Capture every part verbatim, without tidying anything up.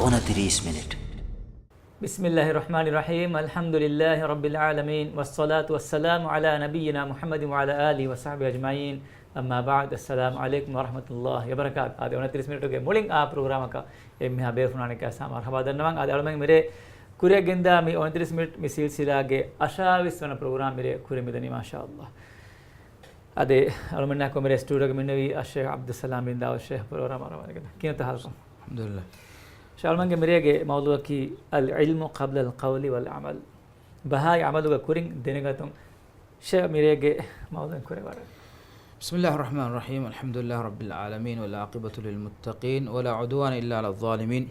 އޮނަތިރީސް މިނިޓް. بسم الله الرحمن الرحيم. الحمد لله رب العالمين، والصلاة والسلام على نبينا محمد وعلى آله وصحبه أجمعين. أما بعد، السلام عليكم ورحمة الله وبركاته. އާދެ، އޮނަތިރީސް މިނިޓުގެ މުޅިން އާ ޕްރޮގްރާމަކަށް އެންމެހާ ބޭފުޅުންނާ އަނެއްކާ މަރުޙަބާ ދަންނަވަން. އާދެ، އަޅުމެން މިރޭ ކުރިއަށް ގެންދާ މި އޮނަތިރީސް މިނިޓް މި ސިލްސިލާގެ އަށާވީސް ވަނަ ޕްރޮގްރާމް މިރޭ ކުރި މިދަނީ، މާޝާﷲ. އާދެ، އަޅުމެންނާ ކޮށް މިރޭ ސްޓޫޑިއޯގަ މިންނެވީ އައްޝޭޚް ޢަބްދުއްސަލާމް ބިން ދާވޫދު ޝޭޚް ޕްރޮގްރާމަށް އަރާ ވަންނަން. ކިހިނެއްތަ ޙާލުކަން؟ އަލްޙަމްދުލިއްލާހް. ޝޭޚް، އަޅުމެންގެ މިރޭގެ މައުޟޫޢަކީ العلم قبل القول والعمل. ބަހާއި ޢަމަލުގެ ކުރިން ދެނެގަތުން. ޝޭޚް، މިރޭގެ މައުޟޫޢު ކުރެވަރަށް. بسم الله الرحمن الرحيم. الحمد لله رب العالمين، والعاقبة للمتقين، ولا عدوان إلا على الظالمين.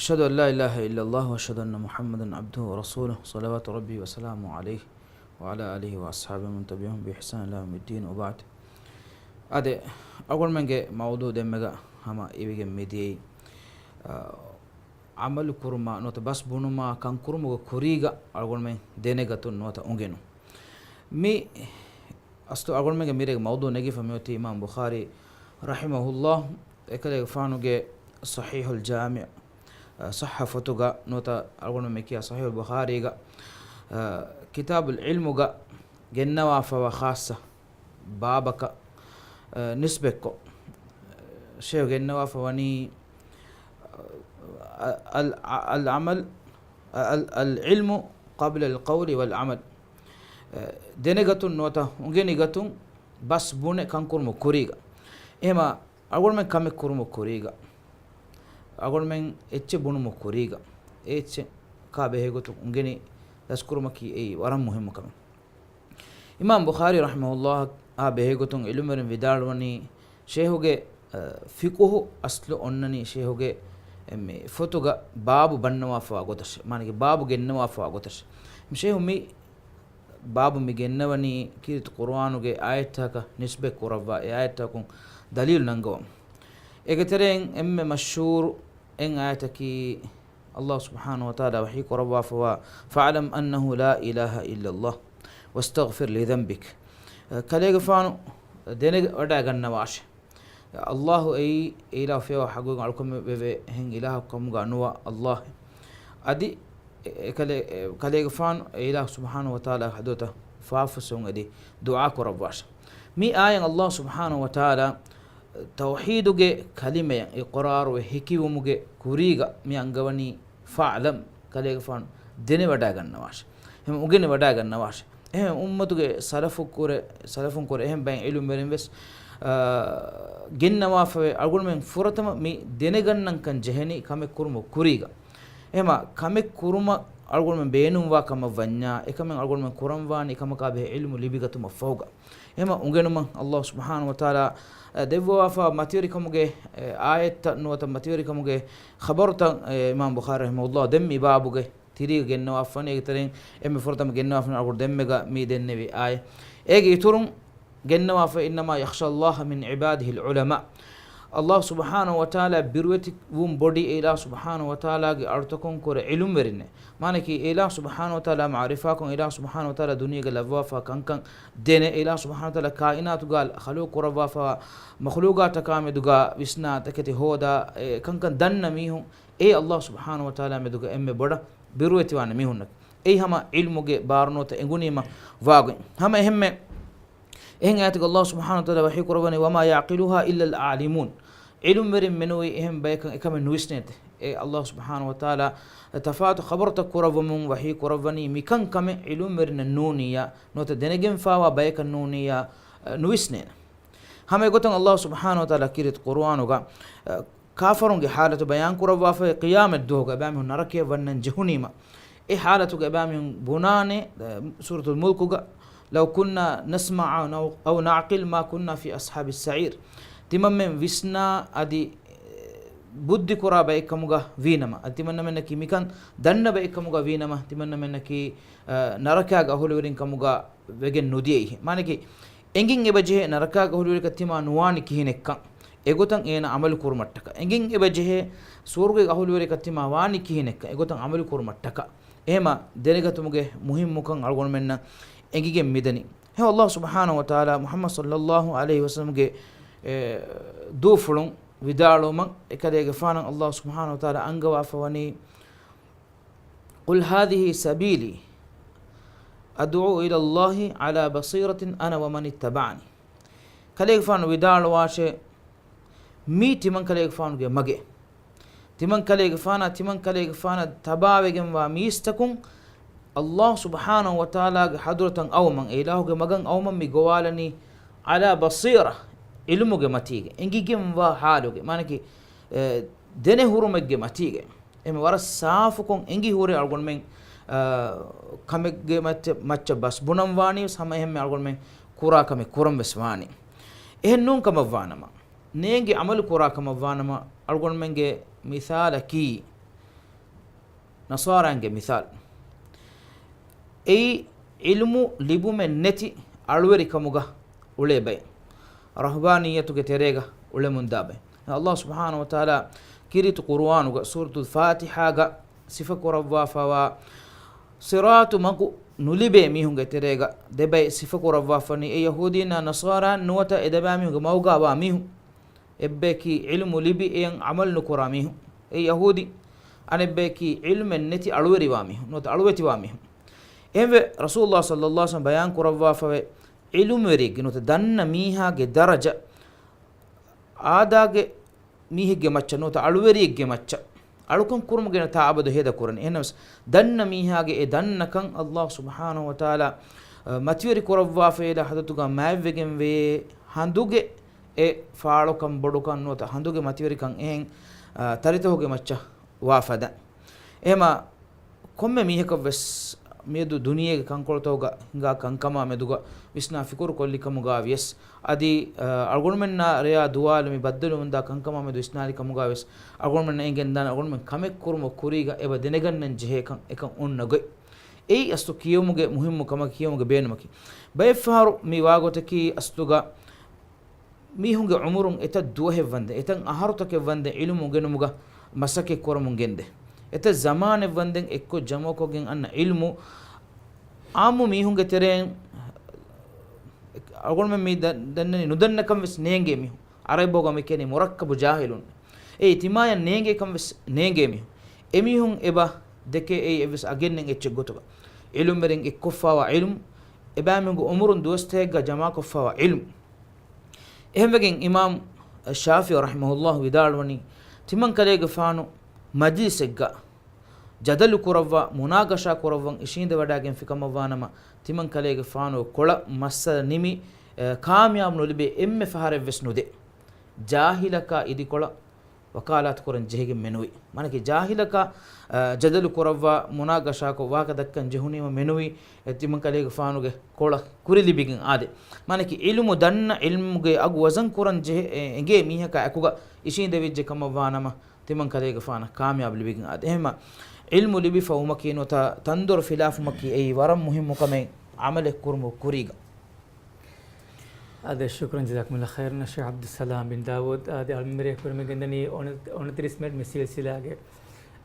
أشهد أن لا إله إلا الله، وأشهد أن محمدا عبده ورسوله، صلوات ربي وسلامه عليه، وعلى آله وأصحابه ومن تبعهم بإحسان إلى يوم الدين، وبعد. އާދެ، އަޅުގަނޑުމެންގެ މައުޟޫޢު ދެންމެގަ ހަމަ އިވިގެން މިދިޔައީ، އާ، ޢަމަލު ކުރުމާ ނުވަތަ ބަސް ބުނުމާ ކަންކުރުމުގެ ކުރީގަ އަޅުގަނޑުމެން ދެނެގަތުން ނުވަތަ އުނގެނުން. މި އަސްލު އަޅުގަނޑުމެންގެ މިރޭގެ މައުޟޫޢު ނެގިފަ މިއޮތީ އިމާމް ބުޚާރީ ރަޙިމަހުﷲ އެކަލޭގެފާނުގެ ޞަޙީޙުލް ޖާމިޢު، އަ، ޞައްޙަ ފޮތުގަ ނުވަތަ އަޅުގަނޑުމެން މި ކިޔާ ޞަޙީޙުލް ބުޚާރީގަ، އަ، ކިތާބުލް ޢިލްމުގަ ގެންނަވާފަވާ ޚާއްޞަ ބާބަކަށް، އަ، ނިސްބަތްކޮށް، ޝޭޚް ގެންނަވާފަ ވަނީ، އަ، އަލް، އަ، އަލް ޢަމަލް، އަ، އަލް، އަލް ޢިލްމު ޤަބްލަލް ޤައުލި ވަލް ޢަމަލް. އަ، ދެނެގަތުން ނުވަތަ އުނގެނިގަތުން ބަސް ބުނެ ކަންކުރުމު ކުރީގަ. އެހެމަ އަޅުގަނޑުމެން ކަމެއް ކުރުމު ކުރީގަ، އަޅުގަނޑުމެން އެއްޗެއް ބުނުމު ކުރީގަ، އެ އެއްޗެއް ކާ ބެހޭގޮތުން އުނގެނި ދަސްކުރުމަކީ އެއީ ވަރަށް މުހިއްމު ކަމެއް. އިމާމް ބުޚާރީ ރަޙިމަހުﷲ އާ ބެހޭގޮތުން ޢިލްމުވެރިން ވިދާޅުވަނީ، ޝޭޚުގެ، އަ، ފިޤުހު އަސްލު އޮންނަނީ ޝޭޚުގެ އެ މި ފޮތުގަ ބާބު ބަންނަވާފަވާ ގޮތަށް، މާނައިގެ ބާބު ގެންނަވާފަވާ ގޮތަށް. ޝޭޚު މި ބާބު މި ގެންނަވަނީ ކީރިތި ޤުރުއާނުގެ އާޔަތްތަކަށް ނިސްބަތް ކުރައްވާ އެ އާޔަތްތަކުން ދަލީލު ނަންގަވަމުން. އޭގެ ތެރެއިން އެންމެ މަޝްހޫރު އެއް އާޔަތަކީ، ﷲ ސުބްޙާނަހޫ ވަތަޢާލާ ވަޙީ ކުރައްވާފަވާ، فَاعْلَمْ أَنَّهُ لَا إِلَٰهَ إِلَّا اللَّهُ وَاسْتَغْفِرْ لِذَنْبِكَ. ކަލޭގެފާނު ދެނެވަޑައިގަންނަވާށެ، ﷲ އެއީ އެ އިލާހު ފޭވާ ޙައްޤުގަ އަޅުކަމެއް ވެވޭ އެހެން އިލާހަކު ކަމުގަ ނުވާ ﷲ. އަދި އެ، އެކަލޭ-، އެ، ކަލޭގެފާނު އެ އިލާހު ސުބްޙާނަހޫ ވަތަޢާލާގެ ޙަޟްރަތަށް ފާފަސްވުން އެދި ދުޢާ ކުރައްވާށެ. މި އާޔަތް ﷲ ސުބްޙާނަހޫ ވަތަޢާލާ ތައުޙީދުގެ ކަލިމަޔަށް އިޤްރާރުވެ ހެކިވުމުގެ ކުރީގަ މި އަންގަވަނީ، فَاعْلَمْ، ކަލޭގެފާނު ދެނެވަޑައިގަންނަވާށެ. އެހެން އުނގެނިވަޑައިގަންނަވާށެ. އެހެން އުއްމަތުގެ ސަލަފު ކުރެ-، ސަލަފުން ކުރެ އެހެން ބައެއް ޢިލްމުވެރިން ވެސް، އާ، ގެންނަވާފަވޭ. އަޅުގަނޑުމެން ފުރަތަމަ މި ދެނެގަންނަންކަން ޖެހެނީ ކަމެއް ކުރުމު ކުރީގަ. އެހެމަ ކަމެއް ކުރުމަށް އަޅުގަނޑުމެން ބޭނުންވާ ކަމަށް ވަންޏާ، އެކަމެއް އަޅުގަނޑުމެން ކުރަންވާނީ ކަމަކާ ބެހޭ ޢިލްމު ލިބިގަތުމަށް ފަހުގަ. އެހެމަ އުނގެނުމަށް ﷲ ސުބްޙާނަހޫ ވަތަޢާލާ، އެ، ދެއްވަވާފާ މަތިވެރިކަމުގެ، އެ، އާޔަތްތައް ނުވަތަ މަތިވެރިކަމުގެ ޚަބަރުތައް، އެ، އިމާމް ބުޚާރީ ރަޙިމަހުﷲ ދެން މި ބާބުގެ ތިރީގަ ގެންނަވާފަވަނީ. އޭގެ ތެރެއިން އެންމެ ފުރަތަމަ ގެންނަވާފަވަނީ އަޅުގަނޑު ދެންމެގަ މި ދެންނެވި އާޔަތް. އޭގެ އިތުރުން ގެންނަވާފަ، إِنَّمَا يَخْشَى اللَّهَ مِنْ عِبَادِهِ الْعُلَمَاءُ. ﷲ ސުބްޙާނަހޫ ވަތަޢާލާ ބިރުވެތިވުން ބޮޑީ އެ އިލާހު ސުބްޙާނަހޫ ވަތަޢާލާގެ އަޅުތަކުން ކުރެ ޢިލްމުވެރިންނޭ. މާނައަކީ އެ އިލާހު ސުބްޙާނަހޫ ވަތަޢާލާ މަޢުރިފާކޮށް، އެ އިލާހު ސުބްޙާނަހޫ ވަތަޢާލާ ދުނިޔޭގަ ލައްވާފާ ކަންކަން ދެނެ، އެ އިލާހު ސުބްޙާނަހޫ ވަތަޢާލާ ކާއިނާތުގަ ޚަލުޤު ކުރައްވާފާ މަޚްލޫޤާތަކާ މެދުގަ ވިސްނާ ތަކެތި ހޯދާ އެ ކަންކަން ދަންނަ މީހުން އެ ﷲ ސުބްޙާނަހޫ ވަތަޢާލާ މެދުގަ އެންމެ ބޮޑަށް ބިރުވެތިވާނެ މީހުންނަކީ. އެއީ ހަމަ ޢިލްމުގެ ބާރު ނުވަތަ އެނގުނީމަ ވާގޮތް. ހަމަ އެހެންމެ އެހެން އާޔަތެއްގަ ﷲ ސުބްޙާނަހޫ ވަތަޢާލާ ވަޙީ ކުރައްވަނީ، وَمَا يَعْقِلُهَا إِلَّا الْعَالِمُونَ. ޢިލްމުވެރިން މެނުވީ އެހެން ބަޔަކަށް އެކަމެއް ނުވިސްނޭތެ. އެ ﷲ ސުބްޙާނަހޫ ވަތަޢާލާ ތަފާތު ޚަބަރުތައް ކުރައްވަމުން ވަޙީ ކުރައްވަނީ މިކަންކަމެއް ޢިލްމުވެރިންނަށް ނޫނިއްޔާ، ނުވަތަ ދެނެގެންފާވާ ބަޔަކަށް ނޫނިއްޔާ، ނުވިސްނޭނެ. ހަމަ އެގޮތަށް ﷲ ސުބްޙާނަހޫ ވަތަޢާލާ ކީރިތި ޤުރުއާނުގަ، އަ، ކާފަރުންގެ ޙާލަތު ބަޔާން ކުރައްވާފައި، ޤިޔާމަތް ދުވަހުގަ އެބައިމީހުން ނަރަކަޔަށް ވަންނަން ޖެހުނީމަ، އެ ޙާލަތުގަ އެބައިމީހުން ބުނާނެ، އަ، ސޫރަތުލް މުލްކުގަ، لَوْ كُنَّا نَسْمَعُ أَوْ، أَوْ نَعْقِلُ مَا كُنَّا فِي أَصْحَابِ السَّعِيرِ. ތިމަންމެން ވިސްނާ އަދި، އެ، ބުއްދި ކުރާ ބައެއްކަމުގަ ވީނަމަ، އަދި ތިމަންނަމެންނަކީ މިކަން ދަންނަ ބައެއްކަމުގަ ވީނަމަ، ތިމަންނަމެންނަކީ، އަ، ނަރަކާގެ އަހުލުވެރިން ކަމުގަ ވެގެން ނުދިޔައީ. މާނައަކީ، އެނގިން އެބަ ޖެހޭ ނަރަކާގެ އަހުލުވެރިކަން ތިމާ ނުވާނީ ކިހިނެއްކަން، އެގޮތަށް އޭނަ ޢަމަލު ކުރުމަށްޓަކާ. އެނގިން އެބަ ޖެހޭ ސުވަރުގޭގެ އަހުލުވެރިކަން ތިމާ ވާނީ ކިހިނެއްކަން، އެގޮތަށް ޢަމަލު ކުރުމަށްޓަކާ. އެހެމަ ދެނެގަތުމުގެ މުހިއްމުކަން އަޅުގަނޑުމެންނަށް އެނގިގެން މިދަނީ. އެހެން ﷲ ސުބްޙާނަހޫ ވަތަޢާލާ މުޙައްމަދު ޞައްލައްލާހު ޢަލައިހި ވަސައްލަމްގެ، އެ، ދޫފުޅުން ވިދާޅުވުމަށް އެކަލޭގެފާނަށް ﷲ ސުބްޙާނަހޫ ވަތަޢާލާ އަންގަވާފަ ވަނީ، قل هذه سبيلي أدعو إلى الله على بصيرة أنا ومن اتبعني. ކަލޭގެފާނު ވިދާޅުވާށޭ، މީ ތިމަން ކަލޭގެފާނުގެ މަގެއް. ތިމަން ކަލޭގެފާނާ، ތިމަން ކަލޭގެފާނަށް ތަބާވެގެންވާ މީސްތަކުން ﷲ ސުބްޙާނަހޫ ވަތަޢާލާގެ ޙަޟްރަތަށް އައުމަށް، އެ އިލާހުގެ މަގަށް އައުމަށް މި ގޮވާލަނީ، على بصيرة، ޢިލްމުގެ މަތީގަ، އެނގިގެންވާ ޙާލުގެ، މާނަކީ، އެ، ދެނެހުރުމެއްގެ މަތީގަ. އެހެން ވަރަށް ސާފުކޮށް އެނގި ހުރެ އަޅުގަނޑުމެން، އާ، ކަމެއްގެ މައްޗަށް، މައްޗަށް ބަސް ބުނަން ވާނީވެސް ހަމަ އެހެންމެ އަޅުގަނޑުމެން ކުރާ ކަމެއް ކުރަން ވެސް ވާނީ. އެހެން ނޫން ކަމަށް ވާނަމަ، ނޭނގި ޢަމަލު ކުރާ ކަމަށް ވާނަމަ، އަޅުގަނޑުމެންގެ މިސާލަކީ، ނަޞާރާންގެ މިސާލު. އެއީ ޢިލްމު ލިބުމެއް ނެތި އަޅުވެރިކަމުގަ އުޅޭ ބައެއް. ރަހުބާނިއްޔަތުގެ ތެރޭގަ އުޅެމުންދާ ބައެއް. ﷲ ސުބްޙާނަހޫ ވަތަޢާލާ ކީރިތި ޤުރުއާނުގަ ސޫރަތުލް ފާތިޙާގަ ސިފަކުރައްވާފަވާ ޞިރާޠު މަގު ނުލިބޭ މީހުންގެ ތެރޭގަ ދެބައި ސިފަކުރައްވާފަނީ އެ ޔަހޫދީންނާ ނަޞާރާ ނުވަތަ އެ ދެބައިމީހުންގެ މަގުގާ ވާ މީހުން. އެއްބަޔަކީ ޢިލްމު ލިބި އެޔަށް ޢަމަލު ނުކުރާ މީހުން، އެ ޔަހޫދީ. އަނެއްބަޔަކީ ޢިލްމެއް ނެތި އަޅުވެރިވާ މީހުން، ނުވަތަ އަޅުވެތިވާ މީހުން. އެހެންވެ، ރަސޫލުﷲ ޞައްލަﷲ ޢަލައިހި ވަސައްލަމަ ބަޔާން ކުރައްވާފަވޭ، ޢިލްމުވެރިއެއްގެ ނުވަތަ ދަންނަ މީހާގެ ދަރަޖަ އާދާގެ މީހެއްގެ މައްޗަށް ނުވަތަ އަޅުވެރިއެއްގެ މައްޗަށް އަޅުކަން ކުރުމުގެ ތާއަބަދު ހޭދަ ކުރަނީ. އެހެނަސް، ދަންނަ މީހާގެ އެ ދަންނަކަން ﷲ ސުބްޙާނަހޫ ވަތަޢާލާ، އަ، މަތިވެރި ކުރައްވާފައިލާ ޙަޟްރަތުގަ މާތްވެގެންވޭ ހަނދުގެ އެ ފާޅުކަން ބޮޑުކަން ނުވަތަ ހަނދުގެ މަތިވެރިކަން އެހެން، އަ، ތަރިތަހުގެ މައްޗަށް ވާ ފަދަ. އެހެމަ ކޮންމެ މީހަކަށް ވެސް މިއަދު ދުނިޔޭގެ ކަންކޮޅުތަކުގަ ހިނގާ ކަންކަމާ މެދުގަ ވިސްނާ ފިކުރު ކޮށްލި ކަމުގާ ވިޔަސް، އަދި، އަ، އަޅުގަނޑުމެންނާ ރެޔާ ދުވާލު މި ބައްދަލުވަމުންދާ ކަންކަމާ މެދު ވިސްނާލި ކަމުގާ ވެސް އަޅުގަނޑުމެންނަށް އެނގެންދާނެ އަޅުގަނޑުމެން ކަމެއް ކުރުމުގެ ކުރީގަ އެބަ ދެނެގަންނަން ޖެހޭ ކަން އެކަން އޮންނަ ގޮތް. އެއީ އަސްލު ކިޔެވުމުގެ މުހިއްމު ކަމަކީ، ކިޔެވުމުގެ ބޭނުމަކީ. ބައެއްފަހަރު މި ވާގޮތަކީ އަސްލުގަ މީހުންގެ ޢުމުރުން އެތައް ދުވަހެއް ވަންދެން، އެތައް އަހަރުތަކެއް ވަންދެން ޢިލްމު އުނގެނުމުގަ މަސައްކަތް ކުރަމުން ގެންދޭ. އެތައް ޒަމާނެއް ވަންދެން އެއްކޮށް ޖަމަޢުކޮށްގެން އަންނަ ޢިލްމު ޢާއްމު މީހުންގެ ތެރެއިން އަޅުގަނޑުމެން މި ދަ-، ދަންނަނީ ނުދަންނަކަން ވެސް ނޭނގޭ މީހުން. ޢަރަބި ބަހުގަ މި ކިޔަނީ މުރައްކަބު ޖާހިލުން. އެއީ ތިމާޔަށް ނޭނގޭ ކަން ވެސް ނޭނގޭ މީހުން. އެމީހުން އެބަ ދެކޭ އެއީ އެއްވެސް އަގެއް ނެތް އެއްޗެއް ގޮތުގަ. ޢިލްމުވެރިން އެއްކޮށްފަވާ ޢިލްމު، އެބައިމީހުންގެ ޢުމުރުން ދުވަސްތަކެއްގަ ޖަމާކޮށްފަވާ ޢިލްމު. އެހެންވެގެން އިމާމް ޝާފިޢީ ރަޙިމަހުﷲ ވިދާޅުވަނީ، ތިމަން ކަލޭގެފާނު މަޖިލިސެއްގަ ޖަދަލު ކުރައްވާ، މުނާގަޝާ ކުރައްވަން އިށީނދެވަޑައިގެންފި ކަމަށްވާނަމަ، ތިމަން ކަލޭގެފާނު ކޮޅަށް މައްސަލަ ނިމި، އެ، ކާމިޔާބު ނުލިބޭ އެންމެ ފަހަރެއްވެސް ނުދޭ. ޖާހިލަކާ އިދިކޮޅަށް ވަކާލާތު ކުރަން ޖެހިގެން މެނުވީ. މާނަކީ ޖާހިލަކާ، އަ، ޖަދަލު ކުރައްވާ، މުނާގަޝާކޮށް ވާހަކަ ދައްކަން ޖެހުނީމަ މެނުވީ، އެ، ތިމަން ކަލޭގެފާނުގެ ކޮޅަށް ކުރި ލިބިގެން އާދެ. މާނަކީ ޢިލްމު ދަންނަ، ޢިލްމުގެ އަގު ވަޒަން ކުރަން ޖެހޭ، އެ، އެނގޭ މީހަކާ އެކުގަ އިށީނދެވިއްޖެ ކަމަށްވާނަމަ، ތިމަން ކަލޭގެފާނަށް ކާމިޔާބު ލިބިގެން އާދެ. އެހެމަ ޢިލްމު ލިބިފަ ވުމަކީ ނުވަތަ ތަންދޮރު ފިލާފުމަކީ އެއީ ވަރަށް މުހިއްމު ކަމެއް ޢަމަލެއް ކުރުމުގެ ކުރީގަ. އާދެ، ޝުކުރަން، ޖަޒާކުމުﷲ ޚައިރަން. ޝޭޚް ޢަބްދުއްސަލާމް ބިން ދާވޫދު، އާދެ، އަޅުމެން ކުރިމަތި ގެންދަނީ އޮނަ-، އޮނަތިރީސް މިނެޓް މި ސިލްސިލާގެ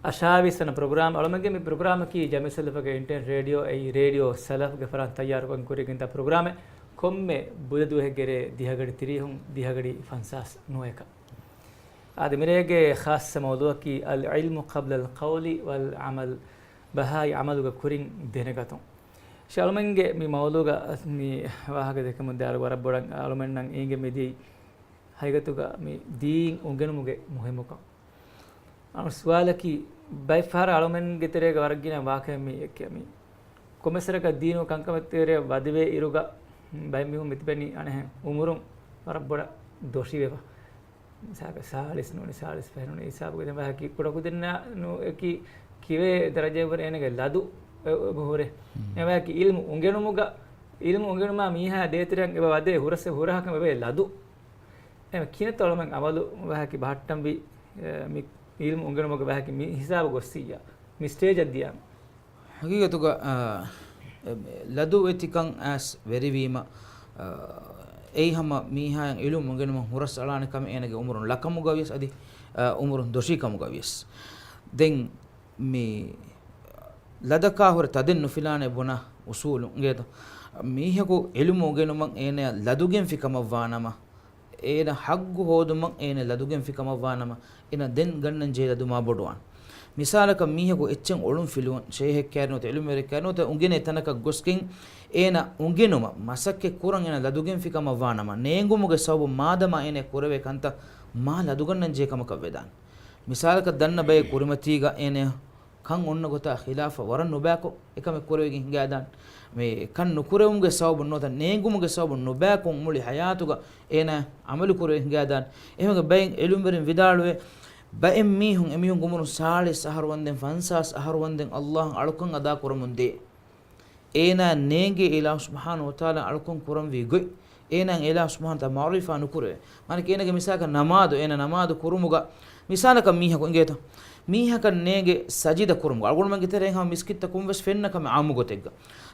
އަށާވީސް ވަނަ ޕްރޮގްރާމް. އަޅުމެންގެ މި ޕްރޮގްރާމަކީ ޖަމްޢިއްޔަތު ސަލަފުގެ އިންޓަރނެޓް ރޭޑިއޯ، އެއީ ރޭޑިއޯ ސަލަފްގެ ފަރާތުން ތައްޔާރުކޮށް ކުރިގެންދާ ޕްރޮގްރާމެއް. ކޮންމެ ބުދަ ދުވަހެއްގެ ރޭ ދިހަގަޑި ތިރީހުން ދިހަގަޑި ފަންސާސް ނުވައެކަށް. އާދެ، މިރޭގެ ޚާއްޞަ މައުޟޫޢަކީ العلم قبل القول والعمل، ބަހާއި ޢަމަލުގެ ކުރިން ދެނެގަތުން. ޝޭޚް، އަޅުމެންގެ މި މައުޟޫޢަށް މި ވާހަކަ ދެކެމުން ދާއިރު ވަރަށް ބޮޑަށް އަޅުމެންނަށް އެނގެމެދި ހަގީގަތުގަ މި ދީން އުނގެނުމުގެ މުހިއްމުކަން. އަޅު ސުވާލަކީ، ބައެއްފަހަރަށް އަޅުމެންގެ ތެރޭގަ ވަރަށް ގިނަ ވާޤިޢާ މި އެއްކެ މި ކޮންމެސް ވަރަކަށް ދީނު ކަންކަމަށް ތެރޭ ވަދެވޭ އިރުގަ ބައެއް މީހުން މިތިބެނީ އަނެއްހެން އުމުރުން ވަރަށް ބޮޑަށް ދޮށީވެފަ. މިސާލަކަށް ސާޅީސް ނޫނީ، ސާޅީސް ފަހެއް ނޫނީ ހިސާބުގަ ދެން ވާހަކަ ކުޑަކުދިންނާ ނޫ އެކި ކިވޭ ދަރަޖައެއްވުރެ އޭނަގެ ލަދު އެ-، އެބަ ހުރޭ. މް. އެ ވާހަކަ ޢިލްމު އުނގެނުމުގަ، ޢިލްމު އުނގެނުމާ މީހާ ދޭތެރެއަށް އެބަ ވަދޭ ހުރަސް ހުރަހަކަށް އެބަ ލަދު. އެ ކިނެތޯ އަޅުމެން އަމަލު ވާހަކަ ބަހައްޓަންވީ، އެ، މި ޢިލްމު އުނގެނުމުގެ ވާހަކަ މި ހިސާބު ގޮއްސިއްޔާ، މި ސްޓޭޖަށް ދިޔާ. ހަގީގަތުގަ، އާ، އެ، ލަދުވެތިކަން އައިސް ވެރިވީމަ، އާ، އެއީ ހަމަ މީހާއަށް ޢިލްމު އުނގެނުމަށް ހުރަސް އަޅާނެ ކަމެއް އޭނަގެ އުމުރުން ލަކަމުގަ ވިޔަސް އަދި، އާ، އުމުރުން ދޮށީ ކަމުގަ ވިޔަސް. ދެން މި ލަދަކާ ހުރެ ތަދެއް ނުފިލާނެ ބުނާ އުސޫލު އިނގޭތޯ. މީހަކު ޢިލްމު އުނގެނުމަށް އޭނަޔަށް ލަދުގެންފި ކަމަށް ވާނަމަ، އޭނަ ޙައްޤު ހޯދުމަށް އޭނަ ލަދުގެންފި ކަމަށްވާނަމަ، އޭނަ ދެން ގަންނަންޖެހޭ ލަދު މާބޮޑުވާނެ. މިސާލަކަށް މީހަކު އެއްޗެއް އޮޅުން ފިލުވަން، ޝޭހެއް ކައިރިނުވަތަ، ޢިލްމުވެރި ކައިރިނުވަތަ، އުނގެނޭ ތަނަކަށް ގޮސްގެން އޭނަ އުނގެނުމަށް މަސައްކަތް ކުރަން އޭނަ ލަދުގެންފި ކަމަށްވާނަމަ، ނޭނގުމުގެ ސަބަބުން މާދަމާ އޭނަ ކުރެވޭ ކަންތައް މާ ލަދުގަންނަންޖެހޭ ކަމަކަށް ވެދާނެ. މިސާލަކަށް ދަންނަ ބައެއް ކުރިމަތީގަ އޭނަ ކަން އޮންނަ ގޮތާ ޚިލާފަށް ވަރަށް ނުބައިކޮށް އެކަމެއް ކުރެވިގެން ހިނގާދާނެ. މި ކަން ނުކުރެވުމުގެ ސަބަބުން ނުވަތަ ނޭނގުމުގެ ސަބަބުން ނުބައިކޮށް މުޅި ޙަޔާތުގަ އޭނާ ޢަމަލު ކުރެވި ހިނގާދާނެ. އެހެންވެ ބައެއް ޢިލްމުވެރިން ވިދާޅުވޭ، ބައެއް މީހުން އެމީހުން އުމުރުން ސާޅީސް އަހަރު ވަންދެން ފަންސާސް އަހަރު ވަންދެން ﷲ އަށް އަޅުކަން އަދާ ކުރަމުން ދޭ. އޭނާ ނޭނގޭ އިލާހު ސުބްޙާނަހޫ ވަތަޢާލާ އަޅުކަން ކުރަންވީ ގޮތް. އޭނާ އިލާހު ސުބްޙާނަހޫ ވަތަޢާލާ މަޢުރިފާ ނުކުރެވޭ. މާނައަކީ އޭނާގެ މިސާލަކަށް ނަމާދު، އޭނާ ނަމާދު ކުރުމުގަ، މިސާލަކަށް މީހަކު އިނގޭތަ؟ މީހަކަށް ނޭނގޭ ސަޖިދަ ކުރުމުގަ. އަޅުގަނޑުމެންގެ ތެރޭ ހަމަ މިސްކިތްތަކުން ވެސް ފެންނަ ކަމެއް ޢާއްމު ގޮތެއްގަ.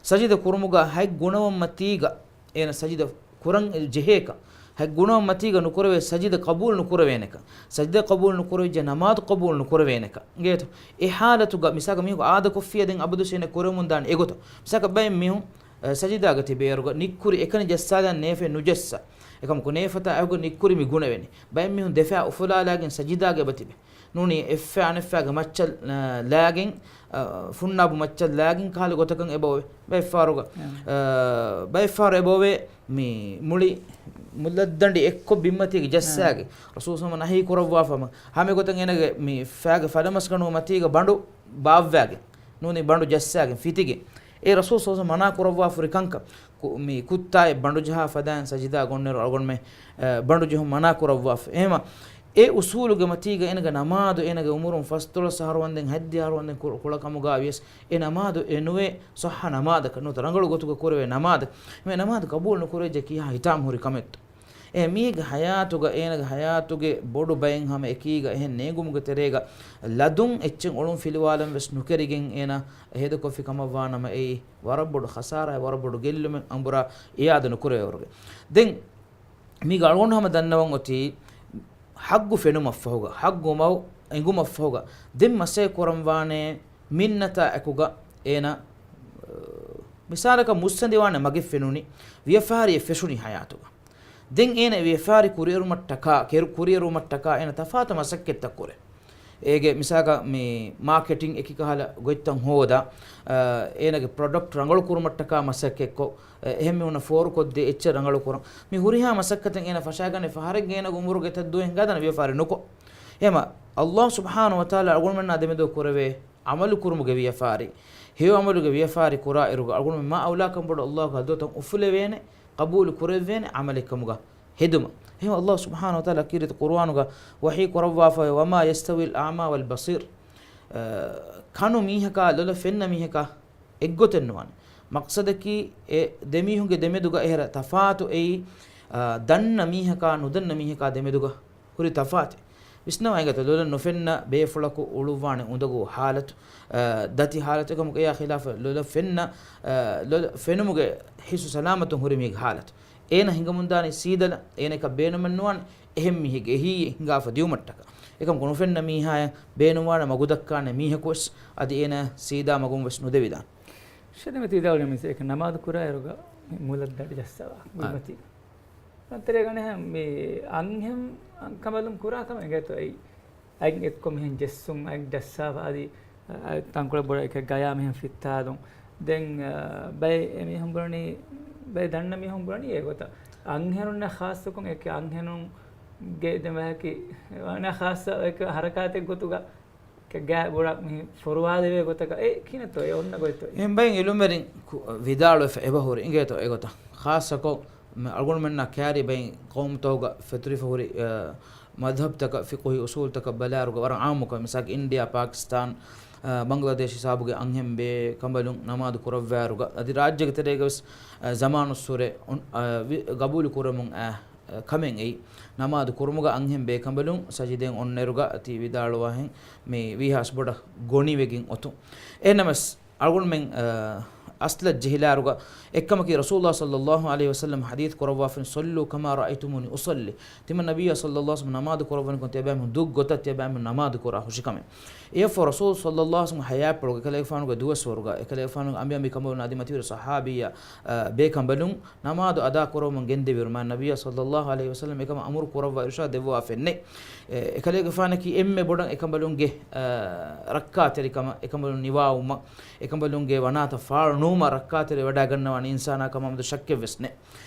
ސަޖިދަ ކުރުމުގަ ހަތް ގުނަވަން މަތީގަ އޭނަ ސަޖިދަ ކުރަން ޖެހޭކަން، ހަތް ގުނަވަން މަތީގަ ނުކުރެވޭ ސަޖިދަ ޤަބޫލު ނުކުރެވޭނެކަން، ސަޖިދަ ޤަބޫލު ނުކުރެވިއްޖެ ނަމާދު ޤަބޫލު ނުކުރެވޭނެކަން އިނގޭތަ؟ އެ ޙާލަތުގަ މިސާލަކަށް މީހަކު އާދަކޮށްފިއްޔާ ދެން އަބަދުވެސް އޭނަ ކުރެވެމުން ދާނެ އެގޮތަށް. މިސާލަކަށް ބައެއް މީހުން، އަ، ސަޖިދާގަ ތިބޭއިރުގަ ނިއްކުރި އެކަނި ޖައްސާލަން ނޭފެ ނުޖައްސާ. އެކަމަކު ނޭފަތާ އެކުގަ ނިއްކުރި މި ގުނެވެނީ. ބައެއް މީހުން ދެފައި އުފުލާލާގެން ސަޖިދާގަ އެބަ ތިބޭ. ނޫނީ އެއްފައި އަނެއްފައިގެ މައްޗަށް، އަ، ލާގެން، އަ، ފުންނާބު މައްޗަށް ލާގެން ކަހަލަ ގޮތަކަށް އެބަ އޮވޭ. ބައެއްފަހަރުގަ، އަ، ބައެއްފަހަރު އެބަ އޮވޭ މި މުޅި މުލައްދަނޑި އެއްކޮށް ބިންމަތީގަ ޖައްސާގެން. ރަސޫލު ޞައްލަﷲު ޢަލައިހި ވަސައްލަމަ ނަހީ ކުރައްވާފަ ހަމަ އެގޮތަށް އޭނަގެ މި ފައިގެ ފަލަމަސްގަނޑު މަތީގަ ބަނޑު ބާއްވާގެން. ނޫނީ ބަނޑު ޖައްސާގެން ފިތިގެން. އޭ ރަސޫލު ޞައްލަﷲު ޢަލައިހި ވަސައްލަމަ މަނާ ކުރައްވާފަ ހުރި ކަންކަން. ކު-، މި ކުއްތާއެއް ބަނޑު ޖަހާ ފަދައިން ސަޖިދާ ގޮންނައިރު އަޅުގަނޑުމެން، އަ، ބަނޑު ޖެހުން މަނާ ކުރައްވާފަ. އެހެމަ އެ އުސޫލުގެ މަތީގަ އޭނަގެ ނަމާދު އޭނަގެ އުމުރުން ފަސްދޮޅަސް އަހަރު ވަންދެން ހަތްދިހަ އަހަރު ވަންދެން ކު-، ކުޅަކަމުގަ ވިޔަސް އެ ނަމާދު އެ ނުވޭ ޞައްޙަ ނަމާދަކަށް ނުވަތަ ރަނގަޅު ގޮތުގަ ކުރެވޭ ނަމާދަކަށް. މި ނަމާދު ޤަބޫލު ނުކުރެވިއްޖެ ކިހާ ހިތާމަ ހުރި ކަމެއްތޯ؟ އެ މީގެ ޙަޔާތުގަ އޭނަގެ ޙަޔާތުގެ ބޮޑު ބައެއް ހަމަ އެކީގަ އެހެން ނޭނގުމުގެ ތެރޭގަ ލަދުން އެއްޗެއް އޮޅުން ފިލުވާލަން ވެސް ނުކެރިގެން އޭނަ ހޭދަކޮށްފި ކަމަށްވާނަމަ އެއީ ވަރަށް ބޮޑު ޚަސާރާއެއް، ވަރަށް ބޮޑު ގެއްލުމެއް އަނބުރާ އިޢާދަ ނުކުރެވޭވަރުގެ. ދެން މީގަ އަޅުގަނޑު ހަމަ ދަންނަވަން އޮތީ ޙައްޤު ފެނުމަށްފަހުގަ، ޙައްޤު މައު އެނގުމަށްފަހުގަ، ދެން މަސައްކަތް ކުރަންވާނެ މިންނަތާ އެކުގަ އޭނަ، އަ، މިސާލަކަށް މުއްސަނދިވާނެ މަގެއް ފެނުނީ، ވިޔަފާރިއެއް ފެށުނީ ޙަޔާތުގަ. ދެން އޭނަ ވިޔަފާރި ކުރިއެރުމަށްޓަކާ، ކެރު-، ކުރިއެރުމަށްޓަކާ އޭނަ ތަފާތު މަސައްކަތްތައް ކުރޭ. އޭގެ މިސާލަކަށް މި މާކެޓިން އެކި ކަހަލަ ގޮތްތައް ހޯދާ، އަ، އޭނަގެ ޕްރޮޑަކްޓް ރަނގަޅު ކުރުމަށްޓަކާ މަސައްކަތްކޮށް، އެ، އެހެން މީހުންނަށް ފޯރުކޮށްދޭ އެއްޗެއް ރަނގަޅު ކުރަން. މި ހުރިހާ މަސައްކަތެއް އޭނަ ފަށާގަނެ ފަހަރެއްގެ އޭނަގެ އުމުރުގެ އެތައް ދުވަހެއް ހިނގާދާނެ ވިޔަފާރި ނުކޮށް. އެހެމަ ﷲ ސުބްޙާނަހޫ ވަތަޢާލާ އަޅުގަނޑުމެންނާ ދެމެދު ކުރެވޭ ޢަމަލު ކުރުމުގެ ވިޔަފާރި، ހެޔޮ ޢަމަލުގެ ވިޔަފާރި ކުރާ އިރުގަ އަޅުގަނޑުމެން މާ އައުލާކަން ބޮޑު ﷲ ގެ ޙަޟްރަތަށް އުފުލެވޭނެ، ޤަބޫލު ކުރެވޭނެ ޢަމަލެއްކަމުގަ ހެދުމަށް. އެހެން ﷲ ސުބްޙާނަހޫ ވަތަޢާލާ ކީރިތި ޤުރުއާނުގަ ވަޙީ ކުރައްވާފައި، "وما يستوي الأعمى والبصير." އަ، ކަނު މީހަކާ ލޮލަށް ފެންނަ މީހަކާ އެއްގޮތެއް ނުވާނެ. މަޤްޞަދަކީ އެ ދެމީހުންގެ ދެމެދުގަ އެހެރަ ތަފާތު އެއީ، އަ، ދަންނަ މީހަކާ ނުދަންނަ މީހަކާ ދެމެދުގަ ހުރި ތަފާތެއް. ވިސްނަވާ އިނގޭތަ، ލޮލަށް ނުފެންނަ ބޭފުޅަކު އުޅުއްވާނެ އުނދަގޫ ޙާލަތު، އަ، ދަތި ޙާލަތު، އެކަމަކު އެއާ ޚިލާފަށް ލޮލަށް ފެންނަ، އަ، ލޮލަށް ފެނުމުގެ ޙިއްޞު ސަލާމަތުން ހުރި މީގެ ޙާލަތު. އޭނަ ހިނގަމުންދާނީ ސީދަލަށް، އޭނައަކަށް ބޭނުމެއް ނުވާނެ އެހެން މީހެއްގެ އެހީއެއް ހިނގާފަ ދިއުމަށްޓަކާ. އެކަމަކު ނުފެންނަ މީހާޔަށް ބޭނުންވާނެ މަގުދައްކާނެ މީހަކުވެސް އަދި އޭނަ ސީދާ މަގުން ވެސް ނުދެވިދާނެ. ޝެދެމެ ތިދާވަޅެ މިސް އެކަ ނަމާދު ކުރާ އިރުގަ މުލައްދަނޑި ޖައްސަވާ އާ. ގުޅިމަތީ. ނަންތެރޭގަނެ މި އަންހެން ކަމަލުން ކުރާ ކަމެއް އިނގޭތޯ އެއީ. އަތް އެއްކޮށް މިހެން ޖެއްސުން، އަތް ޖައްސާފަ އަދި، އަ، ތަންކޮޅެއް ބޮޑަށް އެކަ ގަޔާ މިހެން ފިއްތާލުން. ދެން، އަ، ބައެއް އެމީހުން ބުނަނީ، ބައެއް ދަންނަ މީހުން ބުނަނީ އެގޮތަށް. އަންހެނުންނަށް ޚާއްޞަކޮށް އެކެ އަންހެނުންގެ ދެމަޔަކީ ވަނަ ޚާއްޞަ އެކެ ހަރަކާތެއް ގޮތުގަ ކެ ގާ ބޮޑަށް މި ފޮރުވާލެވޭ ގޮތަކަށް އެ ކިނަތޯ އެ އޮންނަ ގޮތްތޯ އެ؟ އެހެން ބައެއް އިލްމުވެރިން ކު-، ވިދާޅުވެފަ އެބަ ހުރި އިނގޭތޯ އެގޮތަށް. ޚާއްޞަކޮށް މި އަޅުގަނޑުމެންނާ ކާރި ބައިން ޤައުމުތަކުގަ ފެތުރިފަ ހުރި، އަ، މަޛްހަބްތަކަށް ފިޤުހީ އުޞޫލުތަކަށް ބަލާއިރުގަ ވަރަށް ޢާއްމުކޮށް، މިސާލަކަށް އިންޑިއާ، ޕާކިސްތާން، އަ، ބަންގްލަދޭޝް ހިސާބުގެ އަންހެން ބޭކަނބަލުން ނަމާދު ކުރައްވާއިރުގަ، އަދި ރާއްޖޭގެ ތެރޭގަ ވެސް، އަ، ޒަމާނުއްސުރެ އޮން-، އަ، ވި-، ގަބޫލު ކުރަމުން އައި، އަ، ކަމެއް އެއީ، ނަމާދު ކުރުމުގަ އަންހެން ބޭކަނބަލުން ސަޖިދައިން އޮންނައިރުގަ ތި ވިދާޅުވާހެން މި ވީހާސް ބޮޑަށް ގޮނިވެގެން އޮތުން. އެހެންނަމަސް، އަޅުގަނޑުމެން، އަ، އަސްލަށް ޖެހިލާއިރުގަ އެއްކަމަކީ، ރަސޫލާ ޞައްލައްލާހު ޢަލައިހި ވަސައްލަމް ޙަދީޘް ކުރައްވާފަ، "صلوا كما رأيتموني أصلي." ތިމަން ނަބިއްޔާ ޞައްލައްލާހު ޢަލައިހި ވަސައްލަމް ނަމާދު ކުރައްވަނިކޮށް ތިޔަބައިމީހުން ދުށް ގޮތަށް ތިޔަބައިމީހުން ނަމާދު ކުރާ ހުށިކަމެއް. އެއަށްފަހު ރަސޫލު ޞައްލައްލާހު ޢަލައިހި ވަސައްލަމް ޙަޔާތްޕުޅުގަ އެކަލޭގެފާނުގެ ދުވަސްވަރުގަ އެކަލޭގެފާނުގެ އަނބިއަނބިކަނބަލުން އަދި މަތިވެރި ޞަޙާބީއާ، އަ، ބޭކަނބަލުން ނަމާދު އަދާކުރައްވަމުން ގެންދެވިއިރު، މާތް ނަބިއްޔާ ޞައްލައްލާހު ޢަލައިހި ވަސައްލަމް އެކަމަށް އަމުރު ކުރައްވާ އިރުޝާދު ދެއްވާފައެއް ނެތް. އެ، އެކަލޭގެފާނަކީ އެންމެ ބޮޑަށް އެކަނބަލުންގެ، އަ، ރައްކާތެރިކަމަށް، އެކަނބަލުން ނިވާވުމަށް، އެކަނބަލުންގެ ވަނާތައް ފާޅު ނުވުމަށް ރައްކާތެރިވެވަޑައިގަންނަވާނެ އިންސާނާ ކަމަށް އަމަދު ޝައްކެއްވެސް ނެތް.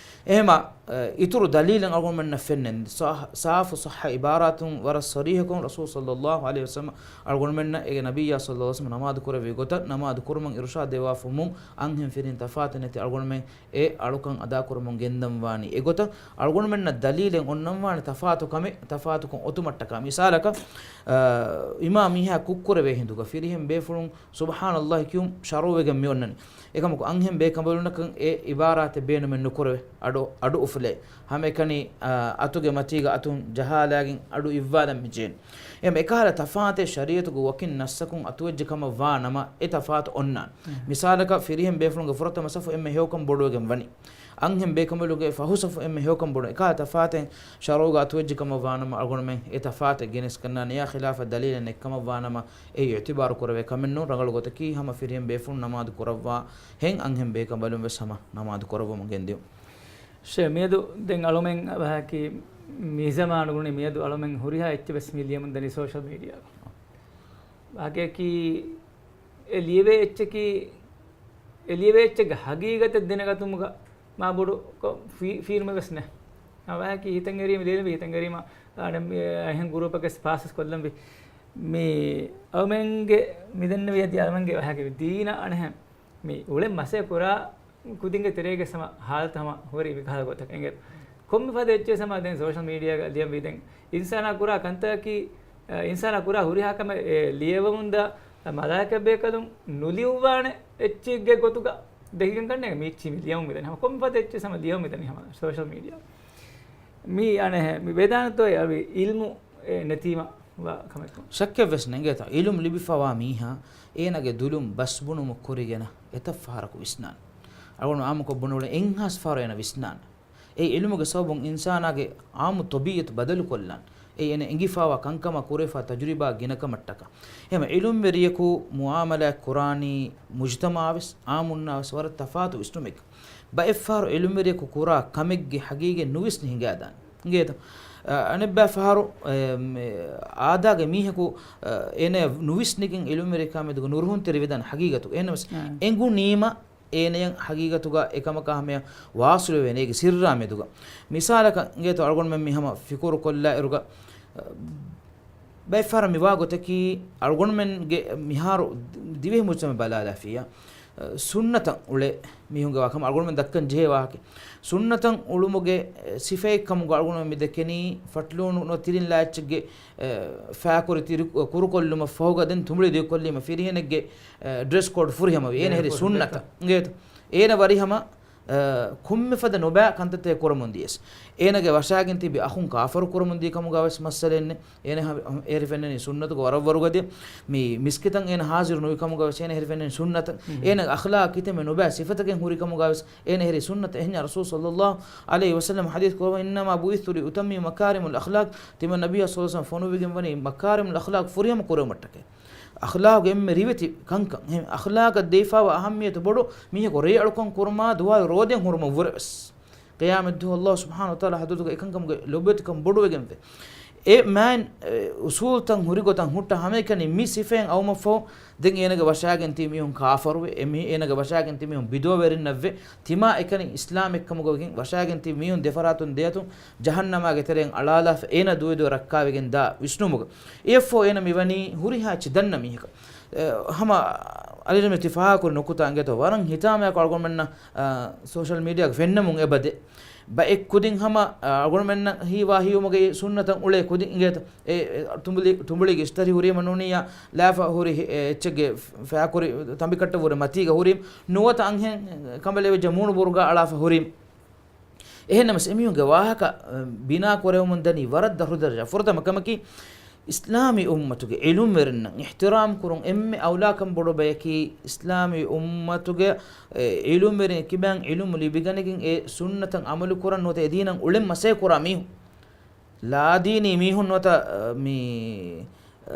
އެހެމަ، އަ، އިތުރު ދަލީލެއް އަޅުގަނޑުމެންނަށް ފެންނަން، ސާ-، ސާފު ޞައްޙަ ޢިބާރާތުން ވަރަށް ޞަރީޙަކޮށް ރަސޫލު ޞައްލައްލާހު ޢަލައިހި ވަސައްލަމަ އަޅުގަނޑުމެންނަށް އޭގެ ނަބިއްޔާ ޞައްލައްލާހު ޢަލައިހި ވަސައްލަމަ ނަމާދު ކުރެއްވި ގޮތަށް ނަމާދު ކުރުމަށް އިރުޝާދު ދެއްވާފަމުން އަންހެން ފިރިހެން ތަފާތެއް ނެތި އަޅުގަނޑުމެން އެ އަޅުކަން އަދާކުރަމުން ގެންދަންވާނީ. އެގޮތަށް އަޅުގަނޑުމެންނަށް ދަލީލެއް އޮންނަންވާނެ ތަފާތު ކަމެއް، ތަފާތުކޮށް އޮތުމަށްޓަކާ. މިސާލަކަށް، އަ، އިމާ މީހާ ކުށްކުރެވޭ ހިނދުގަ ފިރިހެން ބޭފުޅުން ސުބްޙާނައްލާހި ކިޔުން ޝަރުޢުވެގެން މިއޮންނަނީ. އެކަމަކު އަންހެން ބޭކަނބަލުންނަކަށް އެ އިބާރާތެއް ބޭނުމެއް ނުކުރެވޭ. އަޑު، އަޑު އުފުލޭ. ހަމައެކަނި، އަ، އަތުގެ މަތީގަ އަތުން ޖަހާލާގެން އަޑު އިއްވާލަން މި ޖެހޭނެ. އެހެން އެކަހަލަ ތަފާތެއް ޝަރީޢަތުގެ ވަކިން ނައްސަކުން އަތުވެއްޖެ ކަމަށް ވާ ނަމަ، އެ ތަފާތު އޮންނާނެ. މިސާލަކަށް، ފިރިހެން ބޭފުޅުންގެ ފުރަތަމަ ސަފު އެންމެ ހެޔޮކަން ބޮޑުވެގެން ވަނީ. އަންހެން ބޭކަނބަލުގެ ފަހު ސަފު އެންމެ ހެޔޮކަން ބޮޑު. އެކަހަލަ ތަފާތެއް ޝަރުޢުގަ އަތުވެއްޖެ ކަމަށް ވާ ނަމަ، އަޅުގަނޑުމެން އެ ތަފާތެއް ގެނެސްގަންނާނެ. އެއާ ޚިލާފަށް ދަލީލެއް ނެތްކަމަށް ވާ ނަމަ، އެ އިޢުތިބާރު ކުރެވޭ ކަމެއް ނޫން. ރަނގަޅު ގޮތަކީ، ހަމަ ފިރިހެން ބޭފުޅުން ނަމާދު ކުރައްވާ ހެން އަންހެން ބޭކަނބަލުން ވެސް ހަމަ ނަމާދު ކުރައްވަމުން ގެންދިއުން. ޝޭ، މިއަދު ދެން އަޅުމެން އަވަހަކީ މި ޒަމާނުގަ މިއަދު އަޅުމެން ހުރިހާ އެއްޗެއް ވެސް މި ލިޔަމުން ދަނީ ސޯޝަލް މީޑިއާގަ. ވާގެއަކީ އެ ލިޔެވޭ އެއްޗަކީ، އެ ލިޔެވޭ އެއްޗެއްގެ ހަގީގަތެއް ދެނެގަތުމުގަ މާ ބޮޑު ކޮ-، ފީ-، ފީރުމެއް ވެސް ނެތް. އަވަހަކީ ހިތަށް އެރީމަ ލިޔެލެވި، ހިތަށް އެރީމަ އަނެއް މި އަހެން ގުރޫޕަކަށް ޕާސް ވެސް ކޮށްލަންވީ. މި އަޅުމެންގެ މި ދެންނެވި އަދި އަޅުމެންގެ ވާހަކަ ދީނަށް އަނެއްހެން މި އުޅެން މަސައްކަތް ކުރާ ކުދިންގެ ތެރޭގެ ހަމަ ހާލަތު ހަމަ ހުރި މިކަހަލަ ގޮތަކަށް އެނގޭ. ކޮންމެ ފަދަ އެއްޗެއް ހަމަ ދެން ސޯޝަލް މީޑިއާގަ ލިޔަންވީ. ދެން އިންސާނާ ކުރާ ކަންތަކަކީ، އަ، އިންސާނާ ކުރާ ހުރިހާ ކަމެއް އެ ލިޔެވަމުންދާ މަލާއިކަ ބޭކަލުން ނުލިޔުއްވާނެ އެއްޗެއްގެ ގޮތުގަ ދެކިގެން ކަންނޭނގެ މީ އެއްޗިހި މި ލިޔަމުން މިދަނީ. ހަމަ ކޮންމެ ފަދަ އެއްޗެއް ހަމަ ލިޔަމުން މިދަނީ ހަމަ ސޯޝަލް މީޑިއާ. މީ އަނެއްހެން މި ވެދާނެތޯ އަވި އިލްމު އެ ނެތީމަ ވާ ކަމެއް. ޝައްކެއް ވެސް ނެތް. އިނގޭތަ؟ އިލުމް ލިބިފަވާ މީހާ އޭނާގެ ދުލުން ބަސްބުނުމު ކުރިގެން އެތައް ފަހަރަކު ވިސްނާނެ. އަޅުގަނޑު އާއްމުކޮށް ބުނެވުނީ އެއްހާސް ފަހަރު އޭނަ ވިސްނާނެ. އެ އިލުމުގެ ސަބަބުން އިންސާނާގެ އާއްމު ތަބީޢަތު ބަދަލުކޮށްލާނެ. އެ އޭނަ އެނގިފަވާ ކަންކަމާ ކުރެވިފަވާ ތަޖުރިބާ ގިނަކަމަށްޓަކާ. އެހެން އިލުމްވެރިޔަކު މުޢާމަލާތް ކުރާނީ މުޖުތަމަޢާ ވެސް، އާއްމުންނާ ވެސް ވަރަށް ތަފާތު ވިސްނުމެއް. ބައެއްފަހަރު އިލުމްވެރިޔަކު ކުރާ ކަމެއްގެ ހަގީގަތް ނުވިސްނި ހިނގާދާނެ. އިނގޭތަ؟ އަ، އަނެއްބައި ފަހަރު، އެ، މެ، އާދާގެ މީހަކު، އަ، އޭނަ ނުވިސްނިގެން އިލުމްވެރިކާ މެދުގަ ނުރުހުންތެރިވެދާނެ ހަގީގަތު. އެހެންނަމަވެސް، އާ. އެނގުނީމަ އޭނަޔަށް ހަގީގަތުގަ އެކަމަކާ ހަމަޔަށް ވާސުލުވެވޭނެ އޭގެ ސިއްރާ މެދުގަ. މިސާލަކަށް އިނގޭތޯ އަޅުގަނޑުމެން މި ހަމަ ފިކުރު ކޮށްލާ އިރުގަ، އަ، ބައެއްފަހަރަށް މިވާ ގޮތަކީ، އަޅުގަނޑުމެންގެ މިހާރު ދިވެހި މުޖްތަމަޢު ބަލާލާފިއްޔާ، އަ، ސުންނަތަށް އުޅޭ މީހުންގެ ވާހަކަ ހަމަ އަޅުގަނޑުމެން ދައްކަން ޖެހޭ ވާހަކަ. ސުންނަތަށް އުޅުމުގެ ސިފައެއް ކަމުގަ އަޅުގަނޑުމެން މި ދެކެނީ، ފަޓްލޫނު ނުވަތަ ތިރިން ލާއްޗެއްގެ، އަ، ފައިކުރި ތިރި ކުރުކޮށްލުމަށް ފަހުގަ ދެން ތުނބުޅި ދިގުކޮށްލީމަ ފިރިހެނެއްގެ، އަ، ޑްރެސް ކޯޑް ފުރިހަމަވި. އޭނަ ހެރީ ސުންނަތަށް. އިނގޭތަ؟ އޭނަ ވަރިހަމަ އަ، ކޮންމެ ފަދަ ނުބައި ކަންތައްތައް ކުރަމުން ދިޔަސް، އޭނަގެ ވަށާގެން ތިބި އަޚުން ކާފަރު ކުރަމުން ދިޔަ ކަމުގަ ވެސް މައްސަލައެއް ނެތް. އޭނަ ހަ-، އޭރު ފެންނަނީ ސުންނަތުގެ ވަރަށް ވަރުގަދަ މި މިސްކިތަށް އޭނަ ހާޒިރު ނުވި ކަމުގަ ވެސް އޭނަ އޭރު ފެންނަނީ ސުންނަތަށް. އޭނަގެ އަޚްލާޤް ކިތަންމެ ނުބައި ސިފަތަކެއް ހުރި ކަމުގަ ވެސް އޭނަ އެހެރީ ސުންނަތަށް. އެހެންޏާ ރަސޫލު ޞައްލައްލާހު ޢަލައިހި ވަސައްލަމަ ޙަދީޘް ކުރައްވަނީ، "إنما بعثت لأتمم مكارم الأخلاق." ތިމަން ނަބިއްޔާ ޞައްލައްލާހު ޢަލައިހި ވަސައްލަމަ ފޮނުވިގެން ވަނީ މަކާރިމުލް އަޚްލާޤް ފުރިހަމަ ކުރެވުމަށްޓަކައި. އަޚްލާޤު އެންމެ ރިވެތި ކަންކަން. އެހެން އަޚްލާޤަށް ދެވިފައިވާ އަހައްމިއްޔަތު ބޮޑު، މީހަކު ރޭ އަޅުކަން ކުރުމާ ދުވާލު ރޯދައިން ހުރުމަށް ވުރެ ވެސް. ޤިޔާމަތްދުވަހު ﷲ ސުބްޙާނަހޫ ވަތަޢާލާ ޙަޟްރަތުގަ އެކަންކަމުގެ ލޮބުވެތިކަން ބޮޑުވެގެންވޭ. އެ މާތް، އެ، އުޞޫލުތައް ހުރިގޮތަށް ހުއްޓަ ހަމައެކަނި މި ސިފައިން އައުމަށްފަހު، ދެން އޭނަގެ ވަށާގެން ތިބި މީހުން ކާފަރުވެ، އެ މީ-، އޭނަގެ ވަށާގެން ތިބި މީހުން ބިދުޢަވެރިންނަށްވެ، ތިމާ އެކަނި އިސްލާމް އެއްކަމުގަ ވެގެން ވަށާގެން ތިބި މީހުން ދެފަރާތުން ދެއަތުން ޖަހަންނަމާގެ ތެރެއިން އަޅާލާފަ އޭނަ ދުވެދުވެ ރައްކާވެގެން ދާ ވިސްނުމުގަ. އެއަށްފަހު އޭނަ މިވަނީ ހުރިހާ އެއްޗެއް ދަންނަ މީހަކަށް. އެ، ހަމަ އަލިރަމެ ތި ފާހަގަކުރި ނުކުތާ އިނގޭތޯ ވަރަށް ހިތާމަޔާކޮށް އަޅުގަނޑުމެންނަށް، އާ، ސޯޝަލް މީޑިއާގަ ފެންނަމުން އެބަދޭ. ބައެއް ކުދިން ހަމަ، އާ، އަޅުގަނޑުމެންނަށް ހީވާ ހީވުމުގައި ސުންނަތަށް އުޅޭ ކުދިން އިނގޭތޯ. އެ، އެ، ތުނބުލި-، ތުނބުޅީގެ އިސްތަށި ހުރީމަ ނޫނިއްޔާ ލާފަ ހުރި ހި-، އެ، އެއްޗެއްގެ ފައިކުރި ތަނބިކަށްޓަށް ވުރެ މަތީގަ ހުރީމަ ނުވަތަ އަންހެން ކަނބަލެވިއްޖެ މޫނު ބުރުގާ އަޅާފަ ހުރީމަ. އެހެންނަމަވެސް އެމީހުންގެ ވާހަކަ، އަ، ބިނާ ކުރެވެމުން ދަނީ ވަރަށް ދަށު ދަރަޖަ. ފުރަތަމަ ކަމަކީ، އިސްލާމީ އުއްމަތުގެ ޢިލްމުވެރިންނަށް އިޙްތިރާމް ކުރުން އެންމެ އައުލާކަން ބޮޑު ބަޔަކީ، އިސްލާމީ އުއްމަތުގެ، އެ، ޢިލްމުވެރިން ކިބައިން ޢިލްމު ލިބިގަނެގެން އެ ސުންނަތަށް ޢަމަލު ކުރަން ނުވަތަ އެ ދީނަށް އުޅެން މަސައްކަތް ކުރާ މީހުން. ލާދީނީ މީހުން ނުވަތަ، އަ، މި، އަ،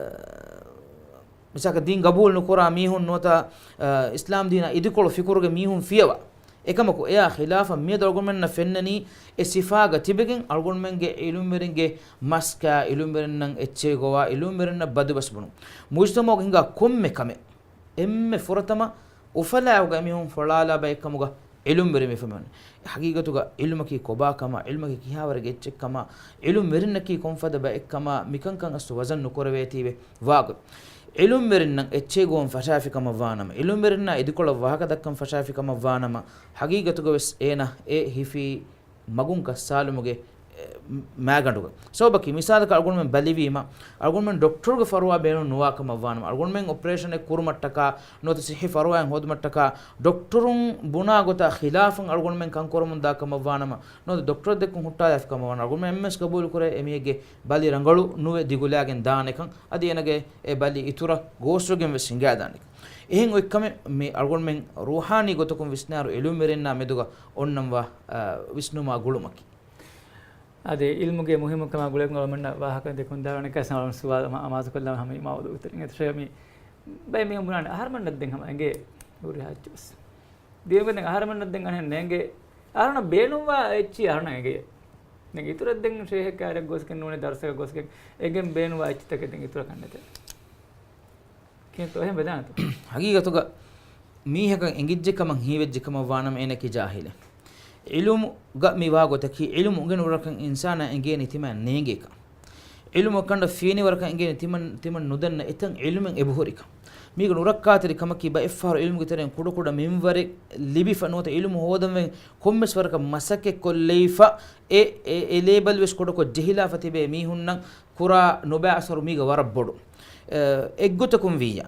މިސާލަކަށް ދީން ގަބޫލު ނުކުރާ މީހުން ނުވަތަ، އަ، އިސްލާމް ދީނާ އިދިކޮޅު ފިކުރުގެ މީހުން ފިޔަވާ. އެކަމަކު، އެއާ ޚިލާފަށް މިއަދު އަޅުގަނޑުމެންނަށް ފެންނަނީ އެ ސިފާގަ ތިބެގެން އަޅުގަނޑުމެންގެ ޢިލްމުވެރިންގެ މަސްކާ، ޢިލްމުވެރިންނަށް އެއްޗެހި ގޮވާ، ޢިލްމުވެރިންނަށް ބަދުބަސް ބުނުން. މުޖްތަމަޢުގަ ހިނގާ ކޮންމެ ކަމެއް، އެންމެ ފުރަތަމަ އުފަލާއިގަ އެމީހުން ފޮޅާލާ ބައެއްކަމުގަ ޢިލްމުވެރިން ވެފަ މިވަނީ. ޙަޤީޤަތުގަ ޢިލްމަކީ ކޮބާކަމާ، ޢިލްމަކީ ކިހާވަރެއްގެ އެއްޗެއްކަމާ، ޢިލްމުވެރިންނަކީ ކޮންފަދަ ބައެއްކަމާ، މިކަންކަން އަސްލު ވަޒަން ނުކުރެވޭތީވެ ވާގޮތް. ޢިލްމުވެރިންނަށް އެއްޗެހި ގޮވަން ފަށާފިކަމަށްވާނަމަ، ޢިލްމުވެރިންނާ އިދިކޮޅަށް ވާހަކަ ދައްކަން ފަށާފިކަމަށްވާނަމަ، ޙަޤީޤަތުގަ ވެސް އޭނަ އެ ހިފީ މަގުން ކައްސާލުމުގެ، އެ، މައިގަނޑުގަ. ސަބަބަކީ، މިސާލަކަށް އަޅުގަނޑުމެން ބަލިވީމަ، އަޅުގަނޑުމެން ޑޮކްޓަރުގެ ފަރުވާ ބޭނުން ނުވާކަމަށްވާނަމަ، އަޅުގަނޑުމެން އޮޕަރޭޝަނެއް ކުރުމަށްޓަކާ، ނުވަތަ ޞިއްޙީ ފަރުވާއެއް ހޯދުމަށްޓަކާ، ޑޮކްޓަރުން ބުނާ ގޮތާ ޚިލާފަށް އަޅުގަނޑުމެން ކަންކުރަމުންދާ ކަމަށްވާނަމަ، ނުވަތަ ޑޮކްޓަރަށް ދެއްކުން ހުއްޓާލާފި ކަމަށްވާނަމަ، އަޅުގަނޑުމެން އެންމެންވެސް ގަބޫލުކުރޭ އެމީހެއްގެ ބަލި ރަނގަޅު ނުވެ ދިގުލާގެން ދާނެކަން، އަދި އޭނަގެ އެ ބަލި އިތުރަށް ގޯސްވެގެން ވެސް ހިނގާދާނެކަން. އެހެން އޮތްކަމެއް މި އަޅުގަނޑުމެން ރޫޙާނީ ގޮތަކުން ވިސްނާއިރު ޢިލްމުވެރިންނާ މެދުގަ އޮންނަންވާ، އާ، ވިސްނުމާ ގުޅުމަކީ. އަދި ޢިލްމުގެ މުހިއްމުކަމާ ގުޅޭގޮތުން އަޅުގަނޑަށް ވާހަކަ ދެކުންދާނެ ކަސް އަޅުގަނޑު ސުވާލު މަ-، މަސްއަލާ ހަމަ މައުޟޫޢުތެރެއިން އެތަށޭ މި ބައެއް މީހުން ބުނާނެ އަހަރުމެންނަށް ދެން ހަމަ އެނގޭ ހުރިހާ އެއްޗެއް ވެސް. ދިވެން ދެން އަހަރުމެންނަށް ދެން އަނެއް ނޭނގޭ. އަހަރުމެންނަށް ބޭނުންވާ އެއްޗި އަހަރުމެންނަށް އެނގޭ. ދެން އިތުރަށް ދެން ޝޭހެއް ކާރެއް ގޮސްގެން ނޫނީ ދަރުސަކަށް ގޮސްގެން އެނގެން ބޭނުންވާ އެއްޗިތަކެއް ދެން އިތުރަކަށް ނެތޭ. ކިންތު އެހެން ވެދާނެތޯ؟ ޙަޤީޤަތުގަ މީހަކަށް އެނގިއްޖެ ކަމަށް ހީވެއްޖެ ކަމަށް ވާނަމަ އޭނަކީ ޖާހިލެއް. ޢިލްމުގަ މި ވާ ގޮތަކީ، ޢިލްމު އުނގެނި ވަރަކަށް އިންސާނާ އެނގޭނީ ތިމާ ނޭނގޭކަން. ޢިލްމު ކަނޑަށް ފީނި ވަރަކަށް އެނގޭނީ ތިމަން، ތިމަން ނުދަންނަ އެތަން ޢިލްމެއް އެބަހުރިކަން. މީގަ ނުރައްކާތެރި ކަމަކީ، ބައެއްފަހަރު ޢިލްމުގެ ތެރެއިން ކުޑަކުޑަ މިންވަރެއް ލިބިފަ ނުވަތަ ޢިލްމު ހޯދަންވެ ކޮންމެސް ވަރަކަށް މަސައްކަތް ކޮށްލެވިފަ، އެ، އެ، އެ ލޭބަލް ވެސް ކުޑަކޮށް ޖެހިލާފަ ތިބޭ މީހުންނަށް ކުރާ ނުބައި އަސަރު މީގަ ވަރަށް ބޮޑު. އެ، އެއްގޮތަކުން ވިއްޔާ،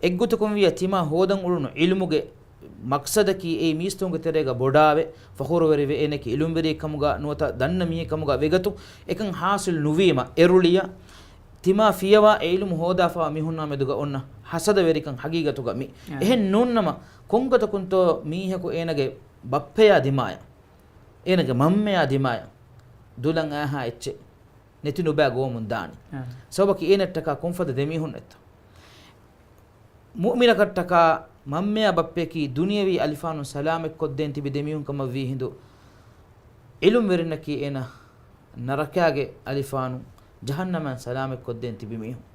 އެއްގޮތަކުން ވިއްޔާ ތިމާ ހޯދަން އުޅުނު ޢިލްމުގެ މަޤްޞަދަކީ އެއީ މީސްތަކުންގެ ތެރޭގަ ބޮޑާވެ، ފަޚުރުވެރިވެ، އޭނައަކީ ޢިލްމުވެރިއެއް ކަމުގަ ނުވަތަ ދަންނަ މީހެއް ކަމުގަ ވެގަތު އެކަން ޙާޞިލް ނުވީމަ އެރުޅިޔާ، ތިމާ ފިޔަވާ އެ ޢިލްމު ހޯދާފަވާ މީހުންނާ މެދުގަ އޮންނަ ޙަސަދަވެރިކަން ޙަޤީޤަތުގަ މި. އެހެން ނޫންނަމަ، ކޮންގޮތަކުންތޯ މީހަކު އޭނަގެ ބައްޕަޔާ ދިމާޔަށް، އޭނަގެ މަންމަޔާ ދިމާޔަށް ދުލަން އައިހާ އެއްޗެއް ނެތި ނުބައި ގޮވަމުން ދާނީ؟ އާ. ސަބަބަކީ އޭނައަށްޓަކާ ކޮންފަދަ ދެމީހުންނެއްތޯ؟ މުއުމިނަކަށްޓަކާ މަންމަޔާ ބައްޕަޔަކީ ދުނިޔަވީ އަލިފާނުން ސަލާމަތްކޮށްދޭން ތިބި ދެމީހުން ކަމަށްވީ ހިނދު، ޢިލްމުވެރިންނަކީ އޭނަ ނަރަކާގެ އަލިފާނުން ޖަހަންނަމައިން ސަލާމަތްކޮށްދޭން ތިބި މީހުން.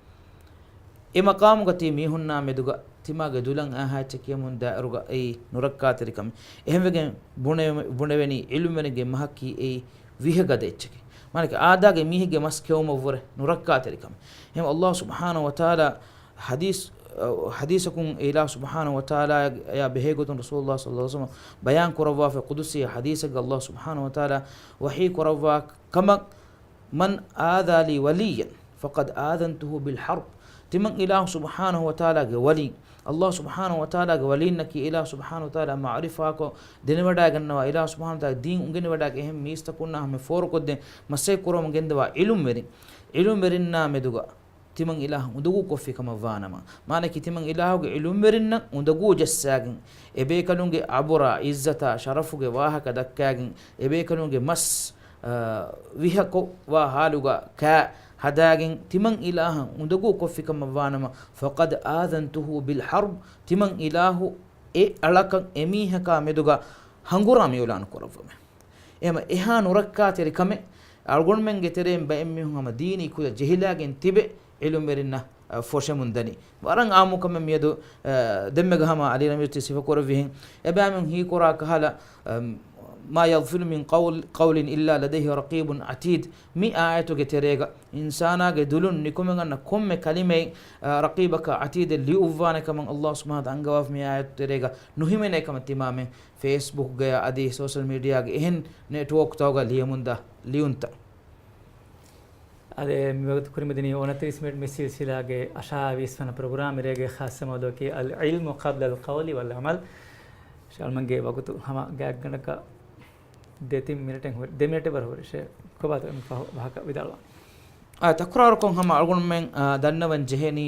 އެ މަޤާމުގަ ތި މީހުންނާ މެދުގަ ތިމާގެ ދުލަން އައިހާ އެއްޗެއް ކިޔަމުން ދާއިރުގަ އެއީ ނުރައްކާތެރިކަމެއް. އެހެންވެގެން ބުނެ-، ބުނެވެނީ ޢިލްމުވެރިންގެ މަހަކީ އެއީ ވިހަގަދަ އެއްޗެކޭ. މާނައަކީ އާދާގެ މީހެއްގެ މަސް ކެއުމަށްވުރެ ނުރައްކާތެރިކަމެއް. އެހެން ﷲ ސުބްޙާނަހޫ ވަތަޢާލާ ޙަދީޘް، ޙަދީޘަކުން އެ އިލާހު ސުބްޙާނަހޫ ވަތަޢާލާއާ ބެހޭގޮތުން ރަސޫލުﷲ ޞައްލަﷲ ޢަލައިހި ވަސައްލަމަ ބަޔާން ކުރައްވާފަ ޤުދުސީ ޙަދީޘެއްގަ ﷲ ސުބްޙާނަހޫ ވަތަޢާލާ ވަޙީ ކުރައްވާ ކަމަށް، "من عادى لي وليا فقد آذنته بالحرب." ތިމަން އިލާހު ސުބްޙާނަހޫ ވަތަޢާލާގެ ވަލީން، ﷲ ސުބްޙާނަހޫ ވަތަޢާލާގެ ވަލީންނަކީ އިލާހު ސުބްޙާނަހޫ ވަތަޢާލާ މަޢުރިފާކޮށް ދެނެވަޑައިގަންނަވާ، އިލާހު ސުބްޙާނަހޫ ވަތަޢާލާ ދީން އުނގެނިވަޑައިގެން އެހެން މީސްތަކުންނާ ހަމަ ފޯރުކޮށްދޭން މަސައްކަތް ކުރަމުން ގެންދަވާ ޢިލްމުވެރިން، ޢިލްމުވެރިންނާ މެދުގަ ތިމަން އިލާހު އުނދަގޫ ކޮށްފި ކަމަށް ވާނަމަ، މާނައަކީ ތިމަން އިލާހުގެ ޢިލްމުވެރިންނަށް އުނދަގޫ ޖައްސާގެން، އެބޭކަލުންގެ އަބުރާ، ޢިއްޒަތާ، ޝަރަފުގެ ވާހަކަ ދައްކާގެން، އެބޭކަލުންގެ މަސް، އާ، ވިހަކޮށްވާ ޙާލުގަ ކާ ހަދާގެން، ތިމަން އިލާހަށް އުނދަގޫ ކޮށްފި ކަމަށް ވާނަމަ، فقد آذنته بالحرب، ތިމަން އިލާހު އެ އަޅަކަށް އެމީހަކާ މެދުގަ ހަނގުރާމަ އިޢުލާނު ކުރައްވަމޭ. އެހެންވީމަ އެހާ ނުރައްކާތެރި ކަމެއް އަޅުގަނޑުމެންގެ ތެރެއިން ބައެއް މީހުން ހަމަ ދީނީ ކުލަ ޖެހިލާގެން ތިބެ ޢިލްމުވެރިންނަށް، އަ، ފޮށެމުން ދަނީ. ވަރަށް އާއްމު ކަމެއް މިއަދު، އަ، ދެންމެގަ ހަމަ ޢަލީ ނަބީ ސިފަކުރެއްވިހެން. އެބައިމީހުން ހީކުރާ ކަހަލަ، އަ، ما يلفظ من قول، قول إلا لديه رقيب عتيد. މި އާޔަތުގެ ތެރޭގަ އިންސާނާގެ ދުލުން ނިކުމެގަންނަ ކޮންމެ ކަލިމައެއް، އަ، ރަޤީބަކާ ޢަތީދެއް ލިޔުއްވާނެ ކަމަށް ﷲ ސުބްޙާނަހޫ ވަތަޢާލާ އަންގަވާފަ މި އާޔަތު ތެރޭގަ ނުހިމެނޭ ކަމަށް ތިމާމެން ފޭސްބުކްގަޔާ އަދި ސޯޝަލް މީޑިއާގެ އެހެން ނެޓްވޯކްތަކުގަ ލިޔެމުންދާ ލިޔުންތައް. އަދި މިވަގުތު ކުރިމަތިނީ އުނަތިރީސް މިނިޓް މި ސިލްސިލާގެ އަށާވީސް ވަނަ ޕްރޮގްރާމް. އިރޭގެ ޚާއްޞަ މައުޟޫޢަކީ العلم قبل القول والعمل. ޝާލްމަންގެ ވަގުތު ހަމަ ގާތްގަނޑަކަށް ދެތިން މިނިޓެއް ހުރި، ދެ މިނިޓެއް ވަރަށް ހުރި. ޝޭ، ކޮބާތޯ އެންމެ ފަހު ވާހަކަ ވިދާޅުވާނީ؟ އާ، ތަކުރާރުކޮށް ހަމަ އަޅުގަނޑުމެން، އާ، ދަންނަވަން ޖެހެނީ،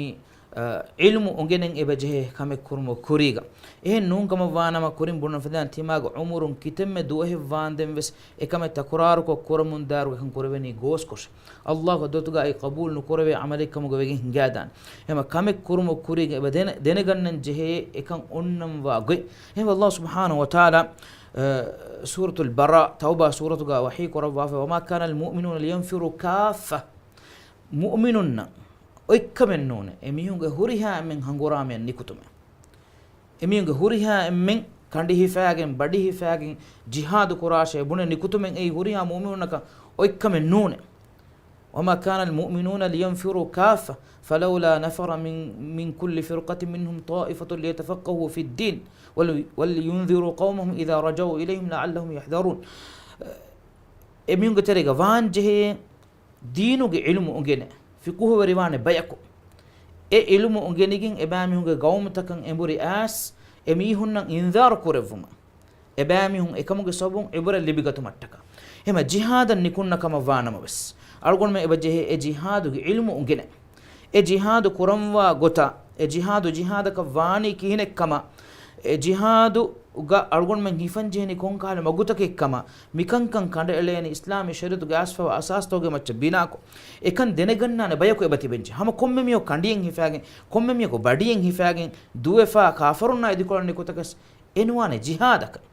އާ، ޢިލްމު އުނގެނެން އެބަ ޖެހޭ ކަމެއް ކުރުމުގެ ކުރީގަ. އެހެން ނޫން ކަމަށް ވާނަމަ، ކުރިން ބުނަން ފަދައިން ތިމާގެ ޢުމުރުން ކިތަންމެ ދުވަހެއް ވާންދެން ވެސް އެކަމެއް ތަކުރާރުކޮށް ކުރަމުން ދާއިރުގަ އެކަން ކުރެވެނީ ގޯސްކޮށެއް. ﷲ ގެ ޙަޟްރަތުގައި ޤަބޫލު ނުކުރެވޭ ޢަމަލެއް ކަމުގަ ވެގެން ހިނގާދާނެ. އެހެންމަ ކަމެއް ކުރުމުގެ ކުރީގަ އެބަ ދެނެ-، ދެނެގަންނަން ޖެހޭ އެކަން އޮންނަންވާ ގޮތް. އެހެންވެ ﷲ ސުބްޙާނަހޫ ވަތަޢާލާ، އަ، ސޫރަތުލް ބަރާ، ތައުބާ ސޫރަތުގަ ވަޙީ ކުރައްވާފަ، "وما كان المؤمنون لينفروا كافة." މުއުމިނުންނަށް އޮތްކަމެއް ނޫނޭ، އެމީހުންގެ ހުރިހާ އެންމެން ހަނގުރާމަޔަށް ނިކުތުމެއް. އެމީހުންގެ ހުރިހާ އެންމެން ކަނޑި ހިފާގެން، ބަޑި ހިފާގެން، ޖިހާދު ކުރާށޭ ބުނެ ނިކުތުމެއް އެއީ ހުރިހާ މުއުމިނުންނަކަށް އޮތްކަމެއް ނޫނޭ. "وما كان المؤمنون لينفروا كافة فلولا نفر من، من كل فرقة منهم طائفة ليتفقهوا في الدين ول-، ولينذروا قومهم إذا رجعوا إليهم لعلهم يحذرون." އެމީހުންގެ ތެރޭގަ ވާން ޖެހޭ ދީނުގެ ޢިލްމު އުނގެނޭ، ފިޤުހުވެރިވާނެ ބަޔަކު. އެ ޢިލްމު އުނގެނިގެން އެބައިމީހުންގެ ޤައުމުތަކަށް އެނބުރި އައިސް، އެމީހުންނަށް އިންޒާރު ކުރެއްވުމަށް. އެބައިމީހުން އެކަމުގެ ސަބަބުން ޢިބްރަތް ލިބިގަތުމަށްޓަކާ. އެހެންމަ ޖިހާދަށް ނިކުންނަ ކަމަށް ވާނަމަވެސް، އަޅުގަނޑުމެން އެބަ ޖެހޭ އެ ޖިހާދުގެ ޢިލްމު އުނގެނެ. އެ ޖިހާދު ކުރަންވާ ގޮތަށް، އެ ޖިހާދު ޖިހާދަކަށް ވާނީ ކިހިނެއްކަމަށް، އެ ޖިހާދުގަ އަޅުގަނޑުމެން ހިފަން ޖެހެނީ ކޮންކަހަލަ މަގުތަކެއްކަމަށް، މިކަންކަން ކަނޑައެޅޭނީ އިސްލާމީ ޝަރީޢަތުގެ އައިސްފަވާ އަސާސްތަކުގެ މައްޗަށް ބިނާކޮށް. އެކަން ދެނެގަންނާނެ ބަޔަކު އެބަ ތިބެންޖެ. ހަމަ ކޮންމެ މީހަކު ކަނޑިއެއް ހިފާގެން، ކޮންމެ މީހަކު ބަޑިއެއް ހިފާގެން ދުވެފާ ކާފަރުންނާ އިދިކޮޅަށް ނިކުތަކަސް އެނުވާނެ ޖިހާދަކަށް.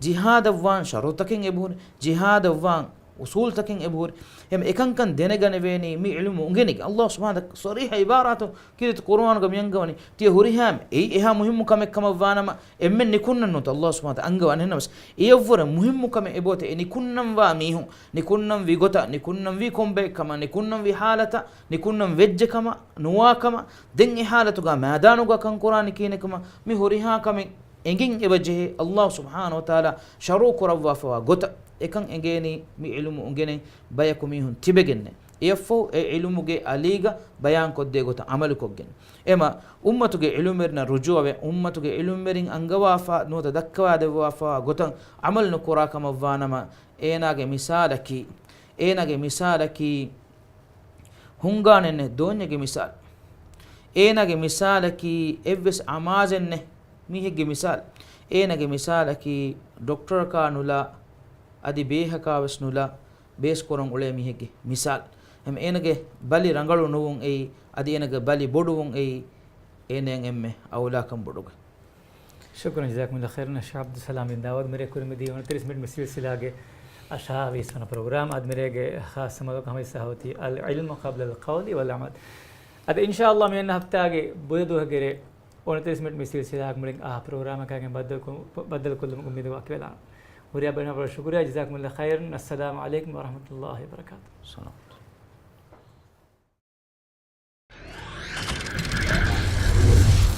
ޖިހާދަށްވާން ޝަރުޠުތަކެއް އެބަހުރި، ޖިހާދަށްވާން އުޞޫލުތަކެއް އެބަހުރި. އެހެން އެކަންކަން ދެނެގަނެވޭނީ މި ޢިލްމު އުނގެނިގެން. ﷲ ސުބްޙާނަހޫ ވަތަޢާލާ ޞަރީޙަ ޢިބާރާތު ކީރިތި ޤުރުއާނުގަ މި އަންގަވަނީ، ތިޔަ ހުރިހާ އެއީ އެހާ މުހިއްމު ކަމެއް ކަމަށް ވާނަމަ، އެންމެން ނިކުންނަން ނޫންތަ؟ ﷲ ސުބްޙާނަހޫ ވަތަޢާލާ އަންގަވަން. އެހެންނަމަސް، އެއަށްވުރެ މުހިއްމު ކަމެއް އެބައޮތޭ އެ ނިކުންނަންވާ މީހުން، ނިކުންނަންވީ ގޮތަށް، ނިކުންނަންވީ ކޮންބައެއްކަމަށް، ނިކުންނަންވީ ޙާލަތަށް، ނިކުންނަން ވެއްޖެ ކަމަށް، ނުވާ ކަމަށް، ދެން އެ ޙާލަތުގަ މައިދާނުގަ ކަންކުރާނީ ކިހިނެއްކަމަށް، މި ހުރިހާ ކަމެއް އެނގެން އެބަ ޖެހޭ ﷲ ސުބްޙާނަހޫ ވަތަޢާލާ ޝަރުޢު ކުރައްވާފަވާ ގޮތަށް. އެކަން އެނގޭނީ މި ޢިލްމު އުނގެނެން ބަޔަކު މީހުން ތިބެގެންނޭ. އެއަށްފަހު އެ ޢިލްމުގެ އަލީގަ ބަޔާންކޮށްދޭ ގޮތަށް ޢަމަލުކޮށްގެން. އެމަ އުއްމަތުގެ ޢިލްމުވެރިންނަށް ރުޖޫޢަވެ، އުއްމަތުގެ ޢިލްމުވެރިން އަންގަވާފަ ނުވަތަ ދައްކަވާދެއްވާފަވާ ގޮތަށް ޢަމަލު ނުކުރާ ކަމަށްވާނަމަ، އޭނާގެ މިސާލަކީ، އޭނާގެ މިސާލަކީ، ހުންގާނެއް ނެތް ދޯންޏެއްގެ މިސާލު. އޭނާގެ މިސާލަކީ އެއްވެސް އަމާޒެއް ނެތް މީހެއްގެ މިސާލު. އޭނާގެ މިސާލަކީ ޑޮކްޓަރަކާ ނުލާ، އަދި ބޭހަކާ ވެސް ނުލާ، ބޭސް ކުރަން އުޅޭ މީހެއްގެ މިސާލު. އެހެން އޭނާގެ ބަލި ރަނގަޅު ނުވުން އެއީ، އަދި އޭނާގެ ބަލި ބޮޑުވުން އެއީ، އޭނައަށް އެންމެ އައުލާކަން ބޮޑުގޮތް. ޝުކުރަން، ޖަޒާކުމުﷲ ޚައިރަން. ޝާ ޢަބްދުއްސަލާމް ވިންދާވަރު މިރޭ ކުރިމަތިވަނީ އޮނަތިރީސް މިނިޓް މި ސިލްސިލާގެ އަށާވީސް ވަނަ ޕްރޮގްރާމް. އަދި މިރޭގެ ޚާއްޞަ މައުޟޫޢަކަށް ހަމަ އިސް ހަވަތީ އަލް ޢިލްމު ޤަބްލަލް ޤައުލި ވަލް ޢަމަލް. އަދި އިންޝާﷲ މިއަންނަ ހަފްތާގެ ބުދަ ދުވަހުގެ ރޭ އޮނަތިރީސް މިނިޓް މި ސިލްސިލާގެ މުޅިން އާ ޕްރޮގްރާމަކާގެން ބައްދަލުކޮށް، ބައްދަލުކޮށްލުމަށް އުއްމީދު ވަކިވެލާނަން. ހުރިހާ ބައިން ޝުކުރިއްޔާ، ޖަޒާކުމުﷲ ޚައިރަން. އައްސަލާމު ޢަލައިކުމް ވަރަޙްމަތުﷲ ވަބަރަކާތުހު. ސަލާމް.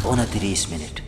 އޮނަތިރީސް މިނިޓް.